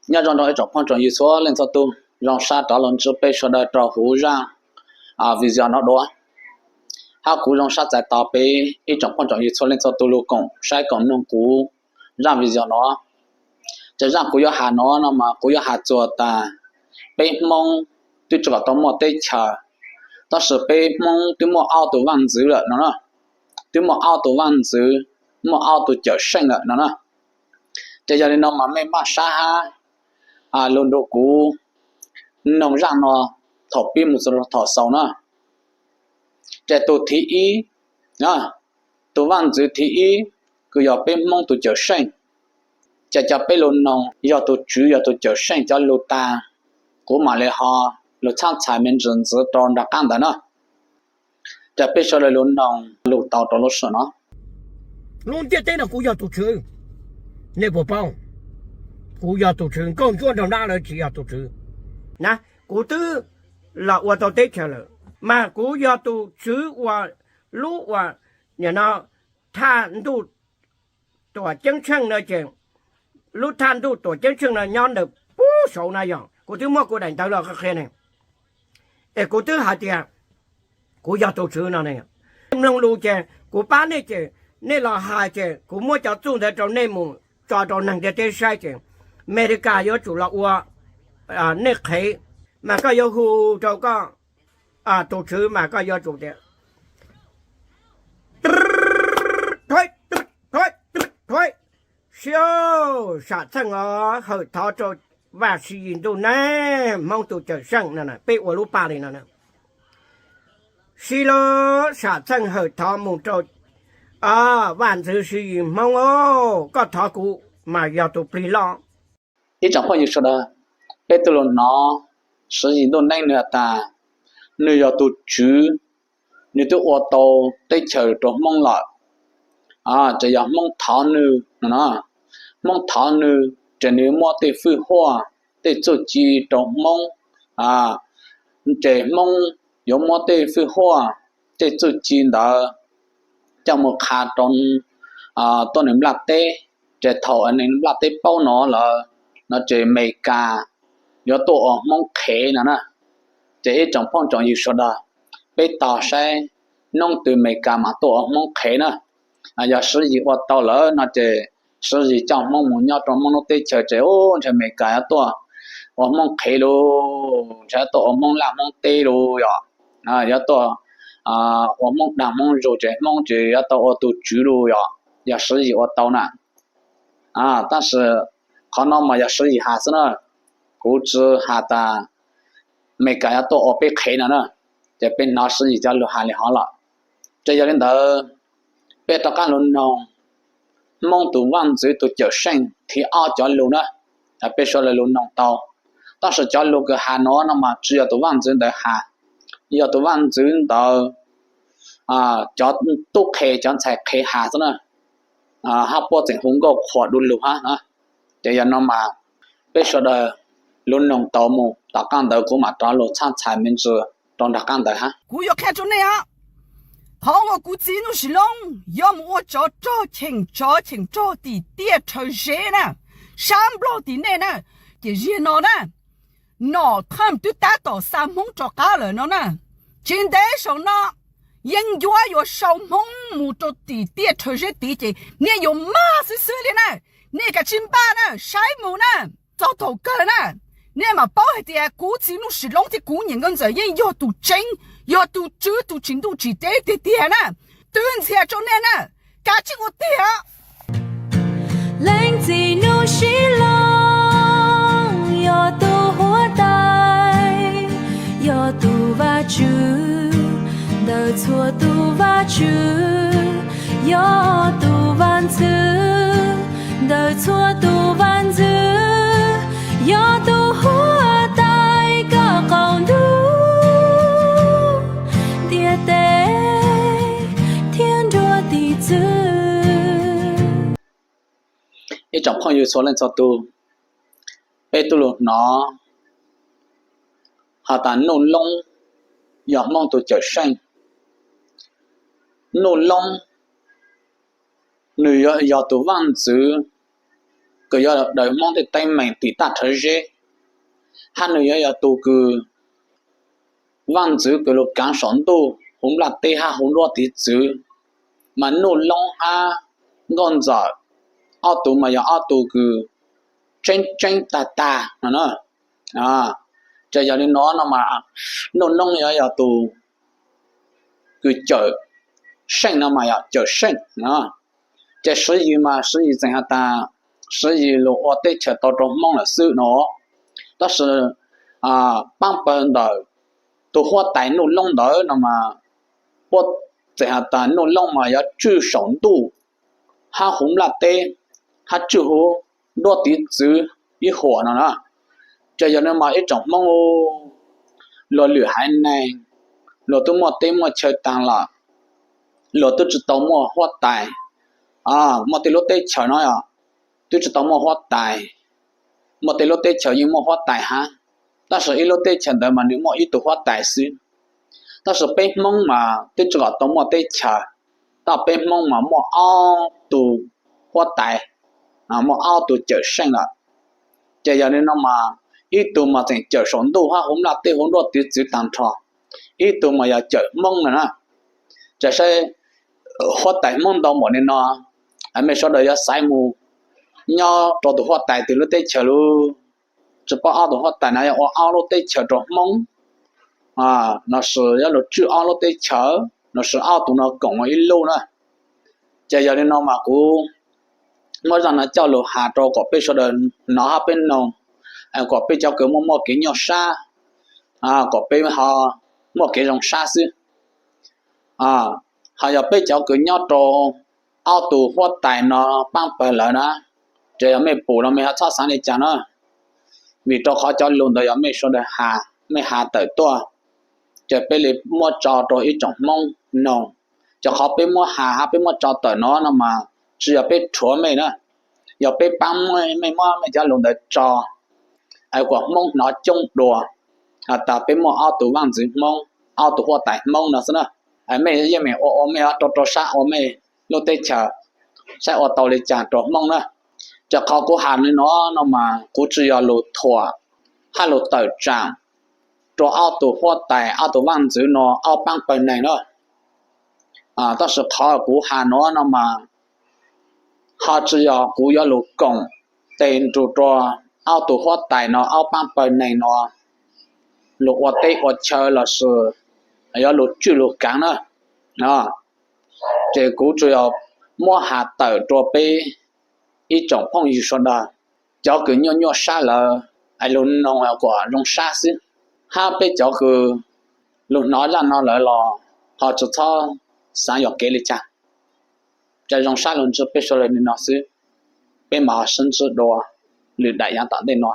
Nyob zoo rau ib tsoom phooj tsoom ywg txhua leej txhua tus, zoo sab rov los ntsib peb sawv daws rau huv zaj video no dua. Hab kuv zoo sab txais tos peb ib tsoom phooj tsoom ywg txhua leej txhua tus lug koom saib koom noog kuv zaj video no. Ces zaj kuv yuav has no no mas kuv yuav has txuas tas peb Hmoob twb tsis kom tau muaj teb chaws, tab sis peb Hmoob twb muaj ob tug vaaj ntxwv lawm no na, twb muaj ob tug vaaj ntxwv, muaj ob tug cawm seej lawm no na. Ces yog li no mas mej maj sab hab lug nrug kuv noog zaj no thaum pib mus txug thaum xaus na. Ces tus thib ib, tus vaaj ntxwv thib ib kws yog peb Hmoob tus cawm seej. Ces cov peb lug noog yog tus tswv yog tus cawm seej cov lug tag, kuv mam li ho lug txhab txhais me ntsis ntxiv rau nraag qaab ntawd na. Ces peb sawv daws lug noog lug tau rau lub sij hawm no. Lub ntiaj teb no kuv yog tus tswv, nej puas paub? Kuv yog tus tswv, nkauj ntsuab nraug nrab lawv tsis yog tus tswv na. Kuv twb los ua tau teb chaws lawm, mas kuv yog tus tswv ua lub uas nim no thaj ntuj tuam ceeb tsheej no ces, lub thaj ntuj tuam ceeb tsheej no nyob ntawm pub saud na yog kuv twb muab kuv daim ntawv los qhia ne, es kuv twb hais tias kuv yog tus tswv no ne. Mloog lus ces kuv pab nej ces nej los hais ces kuv muab cov txuj ntawd rau nej mus tso rau neeg ntiaj teb saib ces Amelikas yuav tsum los ua nej qhev, mas koj yuav hu rau koj tus tswv mas koj yuav tsum tias Sib, sam txheej os, hawm thov rau Vaj Siv Yis Ntuj Neeb, Hmoob tus cawm seej no, peb ua lub paj li no. Sib lub sam txheej hawm thov mus rau Vaj Ntxwv Siv Yis Hmoob, koj thov kuv mas yog tus plig loj. Ib tsoom phooj ywg sawv daws, peb twb lug hnov Siv Yis Ntuj Neeb nwg has tas nwg yog tus tswv, nwg twb ua tau teb chaws rau Hmoob lawm, ces yog Hmoob thov nwg no, Hmoob thov nwg ces nwg muab tej fwj huaj, tej txuj ci rau Hmoob, ces Hmoob yuav muab tej fwj huaj, tej txuj ci ntawd coj mus qha rau tuab neeg nplaj teb, ces thaum neeg nplaj teb paub no lawm no ces Amelikas yuav tuaj ua Hmoob qhev no na. Ces ib tsoom phooj tsoom ywg sawv daws, peb tog saib hnub twg Amelikas mam tuaj ua Hmoob qhev na. Yog Siv Yis ua tau lawm no ces Siv Yis coj Hmoob mus nyob rau Hmoob lub teb chaws ces ub ntshe Amelikas yuav tuaj ua Hmoob qhev lauj, ntshe yuav tuaj ua Hmoob laj Hmoob teb lauj yom, yuav tuaj ua Hmoob dag Hmoob zug ces Hmoob ces yuav tau ua tus tswv lauj yom, yog Siv Yis ua tau na. Tab sis qhov no mas yog Siv Yis has xwb na, kuv tsis has tas Amelikas yuav tuaj ua peb qhev no na, ces peb hnov Siv Yis cov lug has li hov lawm. Ces yog li ntawd, peb rov qab lug noog Hmoob tus vaj ntxwv tus cawm seej thib ob cov lug na, peb sawv daws lug noog tau. Tab sis cov lug kws has no no mas tsis yog tus vaj ntxwv ntawd has, yog tus vaj ntxwv ntawd cov tub qhe cov ntxhais qhev has xwb na, hab puab tseem hu nkauj qhuas du lug hab na. Ces yog no mas peb sawv daws lug noog tau mus, tom qab ntawd kuv mam rov lug txhab txhais me ntsis rau nraag qaab ntawd hab. Kuv yuav qhia rau nej os, qhov uas kuv txiv Nuj Sim Loob yuav mus ua tsov rog cheem tsov cheem rog tim tiaj rhawv zeb na, sab Nplog tim nej na, ces ziag no na, Nom Thoj twb tab tom xa Hmoob rov qab lawm no na. Tsis ntev saum no yeej ncuab yuav sau Hmoob mus rau tim tiaj rhawv zeb tid ces nej yuav mag xwb xwb li na. Nej kav tsij npaj na, saib mus na, txog thaum kawg na, nej mam paub hais tias kuv txiv Nuj Sim Loob thiab kuv niam Nkauj Ntxawm yeej yog tus tseeb, yog tus tswv tus tsim ntuj tsim teb tiag tiag na. Twb ntxhias rau nej na, kav tsij ua tiag. Leej Txiv Nuj Sim Loob yog tus huab tais, yog tus Vajtswv ntawm txhua tus vajtswv, yog tus vaj ntxwv ntawm txhua tus vaj ntxwv, yog tus huab tais kawm qaum ntuj ntiaj teb thiab nruab tiv txwv. Ib tsoom phooj ywg txhua leej txhua tus, peb tub lug hnov has tas Nuj Loob yog Hmoob tus cawm seej. Nuj Loob nws yog tus vaj ntxwv kws yog daws Hmoob tej teeb meem tim taj rhawv zeb, hab nwg yuav yog tug kws vaaj ntxwv kws lug kaav saum ntuj huv nplaj teb hab huv duab tiv txwv, mas Nuj Loob hab Nkauj Ntxawm ob tug mas yog ob tug kws tseeb tseeb tag tag no na. Ces yog li no no mas Nuj Loob yuav yog tus kws cawm seej no mas yog cawm seej no. Ces Swv Yis mas Swv Yis txeem has tas Swv Yis lug ua teb chaws tau rau Hmoob lawm xwb no. Tab sis paab pawg ntawm tus huab tais Nuj Loob ntawd no mas puab txeem has tas Nuj Loob mas yuav tswj saum ntuj hab huv nplaj teb hab tswj huv duab tiv txwv ib huam no na. Ces yog no mas ib tsoom Hmoob luag lwm haiv neeg, luag twb muaj teb muaj chaw taag lawm, luag twb tsi tau muaj huab tais, muaj tej lub teb chaws no yog twb tsi tau muaj huab tais, muaj tej lub teb chaws yeej muaj huab tais hab, tab sis ib lub teb chaws ntawd mas nws muaj ib tug huab tais xwb. Tab sis peb Hmoob mas twb tsi kom tau muaj teb chaws, tab peb Hmoob mas muaj ob tug huab tais, muaj ob tug cawm seej lawm. Ces yog li no mas ib tug mas tseem cawm saum ntuj hab huv nplaj teb huv duab tiv txwv taag nrho, ib tug mas yog cawm Hmoob no na. Ces saib huab tais Hmoob ntau npaum li no, mej sawv daws yuav xaiv mus nyob rau tus huab tais twg lub teb chaws lub? Tsi paub ob tug huab tais no yog ua ob lub teb chaws rau Hmoob lossis yog lug tswj ob lub teb chaws lossis ob tug no koom ua ib lub na. Ces yog li no mas kuv muab zaj no coj lug has rau kom peb sawv daws hnov hab peb noog, kom peb cov kws muaj muaj kev nyuaj sab, kom peb ho muaj kev zoo sab xwb. Ho yog peb cov kws nyob rau ob tug huab tais no paab pawg lawm na, ces yog mej pum los mej ho txhob xaav li cas na, vim rau qhov cov lug ntawd yog mej sawv daws has, mej has tawm tuaj, ces peb li muab tso rau ib tsoom Hmoob noog. Ces qhov peb muab has hab peb muab tso tawm no no mas tsi yog peb rhuav mej na, yog peb paab mej muab mej cov lug ntawd tso, es kom Hmoob hnov coob dua, has tas peb muaj ob tug vaaj ntxwv Hmoob, ob tug huab tais Hmoob no xwb na. Mej yeej meem ua ua mej rau rau sab ua mej lub teb chaws, saib ua tau li cas rau Hmoob na. Ces qhov kuv has li no no mas kuv tsi yog lug thuam hab lug tawm tsaam rau ob tug huab tais ob tug vaaj ntxwv no ob paab pawg neeg na. Tab sis qhov kuv has no no mas ho tsi yog kuv yuav lug koom tes nrug rau ob tug huab tais no ob paab pawg neeg no lug ua teb ua chaw lossis yuav lug tswj lug kaav na. Ces kuv tsuas yog muab has tawm rua peb ib tsoom phooj ywg sawv daws, cov kws nyuaj nyuaj sab lawm es lug noog kom zoo sab xwb, hab peb cov kws lug hnov zaj no lawm los ho tsi txhob xaav yuam kev li cas. Ces zoo sab lug ntsib peb sawv daws li no xwb, peb mam ho sib ntsib dua lwm daim yaav tom ntej no.